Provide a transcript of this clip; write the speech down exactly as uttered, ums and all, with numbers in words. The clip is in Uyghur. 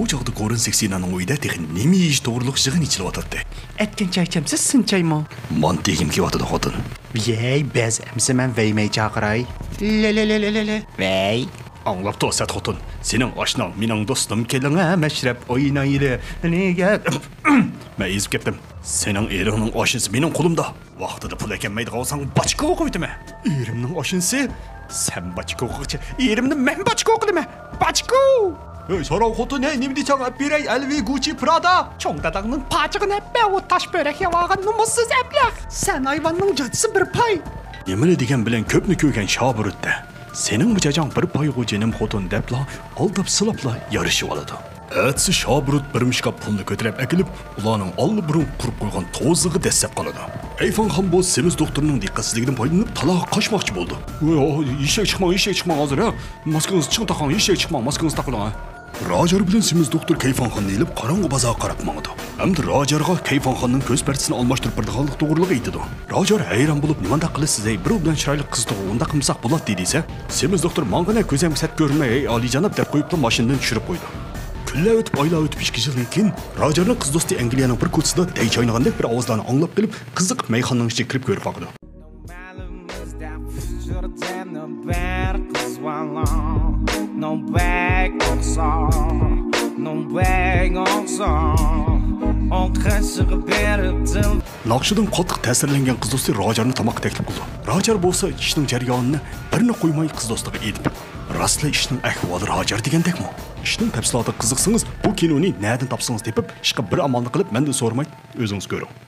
چاغدا كورۇن سېكسىنانىڭ ئۆيىدە تېخى نېمە يېيىش توغرۇلۇق يىغىن ئېچىلىۋاتاتتى. ئەتكەن چاي ئىچەمسىز، سىن چايمۇ؟ مانتا يېگۈم كېلىۋاتىدۇ، خوتۇن. يەي، بەس، ئەمسە مەن ۋەيمەي چاقىراي. لە، لە، لە، لە، لە، لە. ۋەي. ئاڭلاپ تۇرسەت خوتۇن، سېنىڭ ئاشناڭ مېنىڭ دوستۇم، كېلىڭە مەشرەپ ئوينايلى. نېگە؟ مەن ئېزىپ كەتتىم. سېنىڭ ئېرىڭنىڭ ئاشنىسى مېنىڭ قولۇمدا. ۋاقتىدا پۇل ئەكەلمەيدىغان بولساڭ، باچكا قويۇۋېتىمەن. ئېرىمنىڭ ئاشنىسى؟ سەن باچكا قويغۇچە، ئېرىمنى مەن باچكا قىلىمەن. باچكا! ھەي، ساراڭ خوتۇن، ھەي، نېمە دېسەڭ ئەپ بېرەي، ئەلۋى، گۇچى، پرادا. چوڭ داداڭنىڭ پاچىقىنى ئەپ بەر، ئۇ تاش بۆرەك يەۋالغان نومۇسسىز ئەبلەخ. سەن ھايۋاننىڭ جاجىسى بىر پاي. نېمىنى دېگەن بىلەن كۆپنى كۆرگەن شابۇرۇت-دە. سېنىڭمۇ جاجاڭ بىر پايغۇ جېنىم خوتۇن دەپلا، ئالداپ سىلاپلا يارىشىۋالىدۇ. ئەتىسى شابۇرۇت بىر مۇشكاپ پۇلنى كۆتۈرۈپ ئەكېلىپ، ئۇلارنىڭ ئاللىبۇرۇن قۇرۇپ قويغان توزىغا دەسسەپ قالىدۇ. كەيفانخان بۇ سېمىز دوختۇرنىڭ دىققەتسىزلىكىدىن پايدىلىنىپ تالاغا قاچماقچى بولىدۇ. ۋوي، ئېشەك چىقماڭ، ئېشەك چىقماڭ ھازىر، ھە؟ ماسكىڭىزنى چىڭ تاقاڭ، ئېشەك چىقماڭ، ماسكىڭىزنى تاقىۋېلىڭ، ھە؟ راجار بىلەن سېمىز دوختۇر كەيفانخاننى ئېلىپ قاراڭغۇ بازارغا قاراپ ماڭىدۇ. ھەمدە راجارغا كەيفانخاننىڭ كۆز پەردىسىنى ئالماشتۇرۇپ بېرىدىغانلىقى توغرىلىقى ئېيتىدۇ. راجار ھەيران بولۇپ، نېمانداق قىلىسىز ھەي، بىر ئوبدان چىرايلىق قىز تۇغۇپ ئۇنداق قىلمىساق بولاتتى دېسە، سېمىز دوختۇر ماڭغىنە كۆزەمگە سەت كۆرۈنمەي، ھەي ئالىيجاناب دەپ قويۇپلا ماشىنىدىن چۈشۈرۈپ قويىدۇ. كۈنلەر ئۆتۈپ، ئايلار ئۆتۈپ، ئىككى يىلدىن كېيىن راجارنىڭ قىز دوستى ئەنگلىيەنىڭ بىر كوچىسىدا دەي چاينىغاندەك بىر ئاۋازلارنى ئاڭلاپ قېلىپ، قىزىقىپ مەيخانىنىڭ ئىچىگە كىرىپ كۆرۈپ باقىدۇ. ناخشىدىن قاتتىق تەسىرلەنگەن قىز دوستى راجارنى تاماققا تەكلىپ قىلىدۇ. راجار بولسا ئىشنىڭ جەريانىنى بىرنى قويماي قىز دوستىغا ئېيتىپ، راستلا ئىشنىڭ ئەھۋالى راجار دېگەندەكمۇ؟ ئىشنىڭ تەپسىلاتىغا قىزىقسىڭىز، بۇ كىنونى نەدىن تاپسىڭىز تېپىپ، ئىشقا بىر ئامالنى قىلىپ، مەندىن سورىماي ئۆزىڭىز كۆرۈڭ.